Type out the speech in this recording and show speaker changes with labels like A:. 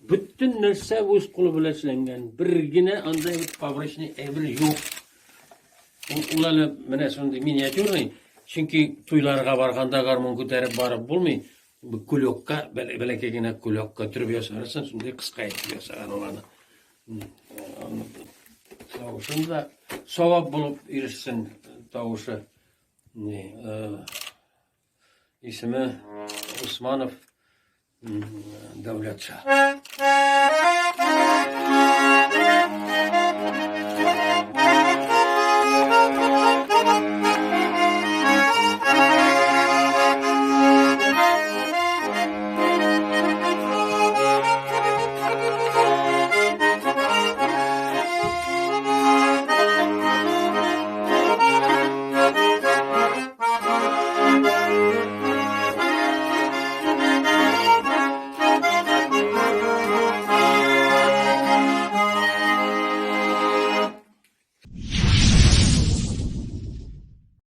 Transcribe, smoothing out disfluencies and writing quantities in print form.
A: Бөтен нәрсә үз кулы белән эшләнгән. Бер генә анда фабричный әйбер юк. Ул әле менә шундый миниатюрный, чөнки туйларга барганда гармун күтәреп барып булмый. Бу кулёкка, бәләкәй генә кулёкка төреп ясарсың, шундый кыска итеп ясаган ул аны. Тавышын да савап булып ирешсен тавышы. Ни, исеме Усманов Дәүләтша.